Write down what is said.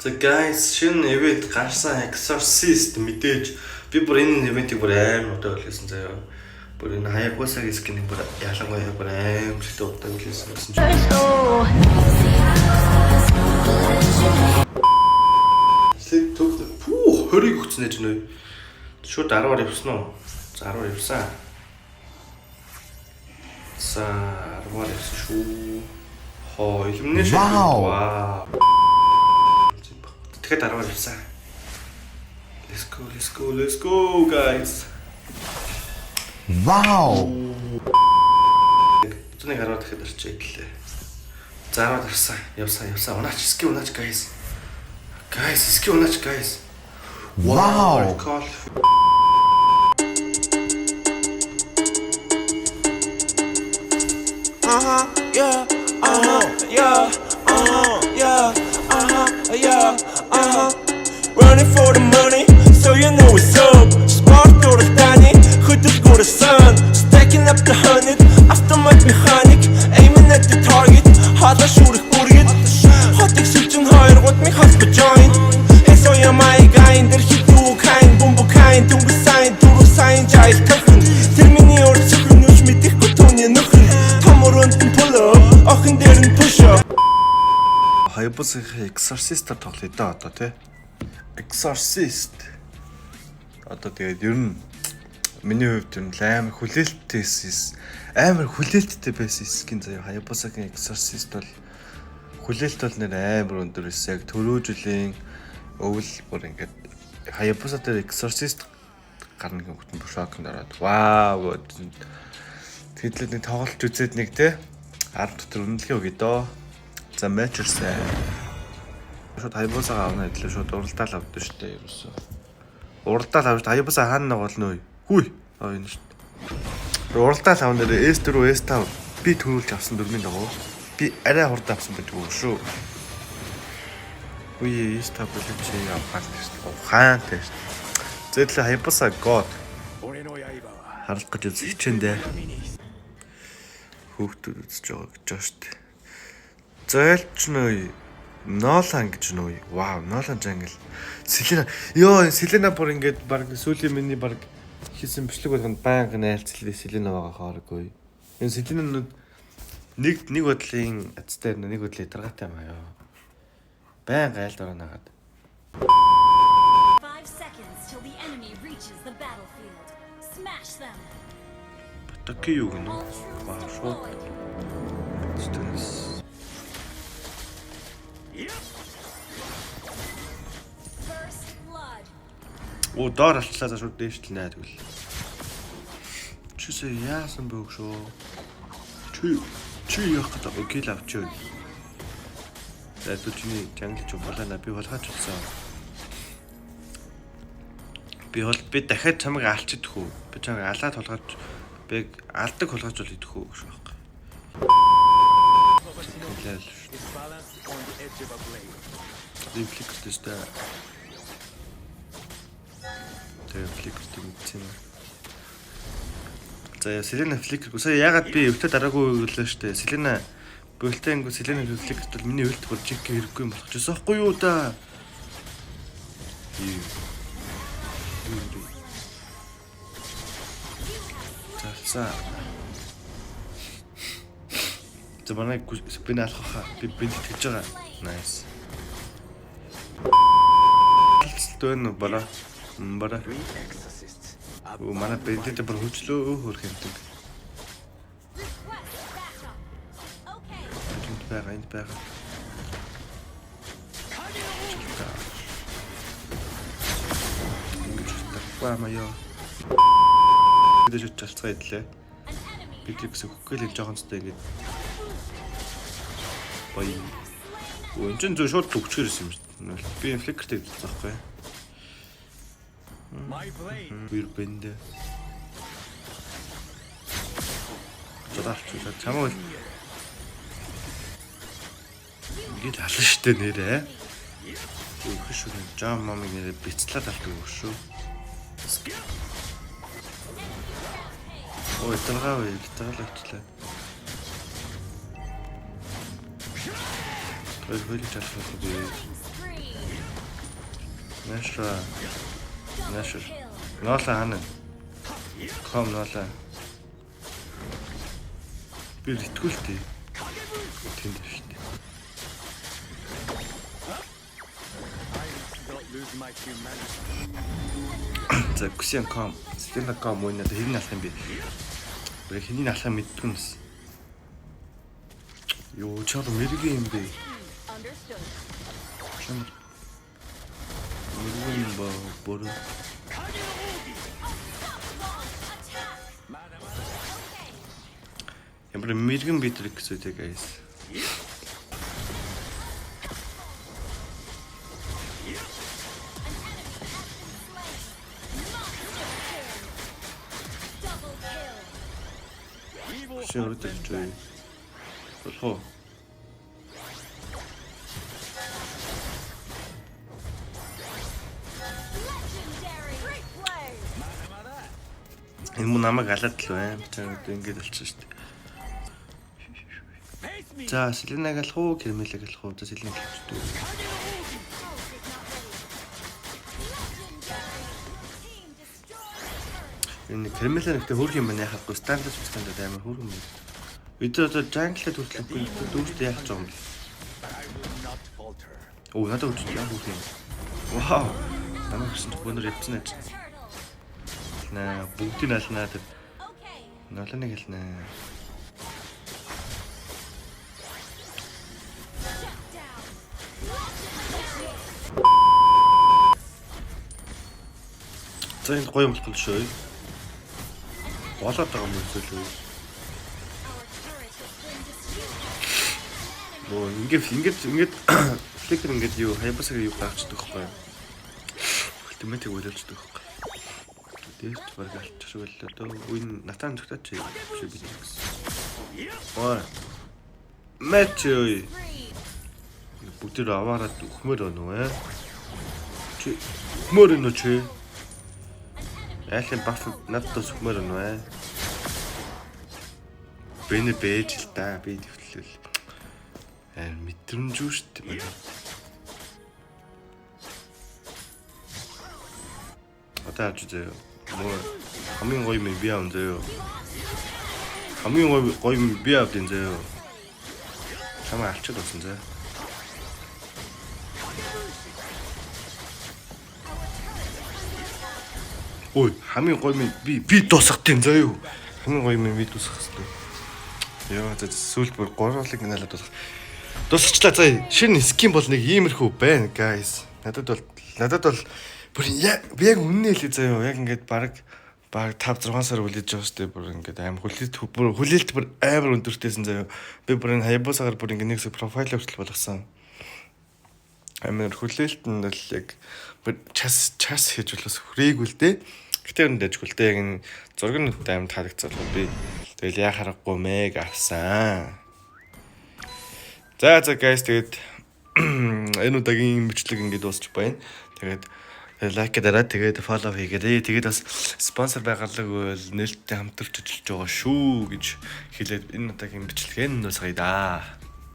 За guys, шинэ event гарсан Exorcist мэдээж би бүр энэ event-ийг бүр амар удаа хүлээсэн заяа. Бүр энэ Hayabusa-гийн skin-ийг бүр ялангуяа бүр амар их удаа хүлээсэн гэсэн чинь. Тэг төг пүү 20-ыг өгсөн нэж нөө. Шууд 10-аар явсан уу? За 10-аар явсан. За 10-аар явсан шүү. Хоо, illumination. Вау. Вау. Тэгэхээр 10-аар явсан. Let's go, let's go, let's go guys. Вау. Нэг 10-аар дахиад орчих идлээ. За 10-аар явсан. Явсан, явсан. Унаач, ски унаач guys. Guys, ски унаач guys. Вау. Call. Uh-huh, yeah, uh-huh, yeah, uh-huh, yeah, uh-huh, yeah, uh-huh. Running for the money, so you know it's up. Spark дуртаны хөдөлгүүр сан. Stacking up the hundred, автомат механик, aiming at the target. Хоолой шүрэх бүргэд. Хотыг сүлжин хоёр гудмыг холбож join. Хэсо ямай гайн дэр хитүү кайн бумбу кайн дүнг сайн дөрөв сайн жайл тохин. Тэр миний урд цөхрөн нүж мэдэхгүй түүний нөхөр. Том өрөөнд нь pull up, охин дээр нь push up. Hayabusa-гийн Exorcist-аар тоглоё да одоо тий. Exorcist. Одоо тэгээд ер нь миний хувьд ер нь л амар хүлээлттэй байсан. Амар хүлээлттэй байсан skin заяа. Hayabusa-гийн Exorcist бол хүлээлт бол нэр амар өндөр байсан. Яг түрүү жилийн өвөл бүр ингээд Hayabusa дээр Exorcist гарна гэх юм бүр шоконд ороод вау гэд. Тэгэдлээ нэг тоглолт үзээд нэг те 10 дотор үнэлгээ өгье дөө. За матч ирсэн. Шууд Hayabusa-гаа авна гэдлээ шууд уралдаал авдсан шүү дээ ерөөсөө. Уралдаал авч Hayabusa хаана нэг болно вэ? Хүй. Аа энэ шүү дээ. Уралдаал авна нэрээ S4 S5 би төрүүлж авсан дөрмийн дагуу. Би арай хурд авсан байдаг уу шүү. Үе S5 болов чи авахаар шүү дээ. Ухаантай шүү дээ. Зэдлээ Hayabusa God харуулах гэж үзэх хичээндээ. Хүүхдүүд үзэж байгаа гэж байгаа шүү дээ. Зайлч нөө Нолан гэж нөө. Вау, Нолан jungle. Селена. Йоо, Селена бүр ингээд баг сүүлийн миний баг хийсэн бичлэг болгонд байнга найлцлээ Селена байгаа хооргүй. Энэ Селенанууд нэг нэг бодлын азтай нэг бодлын ядаргаатай юм аа ёо. Байнга айлд ороо нагаад. 5 seconds till the enemy reaches the battlefield. Smash them. Батаки юу гэнэ? All troops Вау, шууд deployed. стресс. First blood. Оо, доор алчлаа за шууд дээш л найд гэл. Чүсээ яасан бэ өгшөө? Чи чи яах гэдэг вэ? Кил авчив. За түр чиний jungle ч булаана би хулгайч болсон. Би бол би дахиад чамайг алчидэх үү? Би чамайг алаад хулгайч би алдаг хулгайч бол идэх үү гэж байхгүй. Хэлээл шүү. Рефлекс дэстэй. Тэгээ фликертэй мэдсэн юм. За яа, Селена фликер. Сая ягаад би өвтө дараагүй гэлээ штэ. Селена бөлтэй ангу Селена фликерт бол миний өлт бүр жинхэнэ хэрэггүй юм болох ч гэсэн юу да. Юу. Юу. За за. За манай би наалах хаа. Би бинд итгэж байгаа. Nice. Хэлцэлт байна уу бараа? Бараа. Өө манай бэлдээд бүр хөвчлөө хөрх юмдаг. Request backup. Okay. Энд байгаа, энд байгаа. Ингэж чадахгүй юм аа ёо. Бид шууд чалцгаа идлээ. An enemy Бид гэсэн хөөх гээл жоохон цтой ингэж гоё. Өө энэ чинь зөв шууд төгчгөр ирсэн юм шүү дээ. Би фликертэй хэвдсэн байхгүй. Бир бэндэ. Зодалч чамаа бол ингээд алан штэ нэрээ. Үхэх шүү. Жам мамыг нэрээ бицлаад алдаг юм шүү. Ой, талгаа вэ, талгаа авчлаа. Той хөлж алах би. killing spree. Nashra. Nashra. Kill. Нола хана. Ком нола. Би ритгүүлтэй. Тэнд шүү дээ. За Кусиан ком, Стена ком үн надад хэрэг алах юм бэ? Бүр хэнийг алах юм мэддгүй юм бас. Йоо, чад мэрэгэн юм бэ? Understood. Чамар. Мэрэгэн юм ба бүр. Attack. Ямар мэрэгэн бид нар гэсэн үү guys. An enemy has been slain. Monster kill. Double kill. Кусиан өрөөд ирж үү? Болох уу? Legendary. Great play. Энэ мөн намайг алаад л байна. Чам одоо ингэж болчихсон шүү дээ. За, Селенаг алах уу, Кермелэг алах уу? За, Селенаг алчихдаг. Ult is not ready. Legendary. Your team destroyed a turret. Энэ Кермелэг нэгтэй хөөрх юм байна яхахгүй. Стандарт стандарт амар хөөрх юм байна. Бид нар одоо jungle-д хүртлэхгүй дүүртээ яах гэж байгаа юм бэ? Оо, надад өчтөр яг хөөрх юм. Вау. Намайг харсан чинь бөөнөр явцсан аж. Turtle. Наа, бүгдийг алнаа тэр Okay. ноолоныг алнаа. Shut down. Legendary. За энд гоё юм болохгүй шүү. Болоод байгаа юм эсвэл үү? Our turret has been destroyed. Нөө ингээд ингээд ингээд фликер ингээд юу Hayabusa-г юу гаргацдаг байхгүй юу? Ultimate-ийг үлээлждэг байхгүй юу? Дээрч баг алчих шиг байлаа дөө. Үн натан зүгтаач биш би гэсэн. Ой. Матч ой. Three. Бүгд тэр аваарад өхмөр өнөө ээ. Чи өхмөр өнөө чи. Айлын баф надад бас өхмөр өнөө ээ. Бэнэ бэж л та би төвтлөл. Аа мэдрэмжүү шүү дээ манай. Одоо авч үзье. Мөө хамгийн гоё юм би аав заяа. Хамгийн гоё гоё юм би авдیں заяа. Чамаа алчаад болсон заяа. Ой, хамгийн гоё минь би дуусгах юм заяа. Хамгийн гоё минь би дуусгах хэрэгтэй. Йоо, за сүүлд бүр гурлыг налаад дуусгах. Дуусчлаа заяа. Шинэ скин бол нэг иймэрхүү байна, guys. Надад бол бүр яг би яг үнэнээ хэлье заяа. Яг ингээд баг баг 5 6 сар хүлээж байгаа шүү дээ. Бүр ингээд аим хүлээлт бүр хүлээлт бүр амар өндөртэйсэн заяа. Би бүр энэ Hayabusa-гаар бүр ингээд нэг хэсэг профайл хүртэл болгосон. Амар хүлээлт нь бол яг бүр час час хийж болохоос хүрээгүй л дээ. Гэтэ ер нь дэжгүй л дээ. Яг энэ зураг нь амар таалагдсан болохоор би тэгэл яа харахгүй мэг авсан. За за guys, тэгээд энэ удаагийн бичлэг ингээд дуусч байна. Тэгээд лайк дараад тэгээд follow хийгээрэй. Тэгээд бас спонсор байгалаг бол нээлттэй хамтарч ажиллаж байгаа шүү гэж хэлээд энэ удаагийн бичлэгээ нь дуусгая да.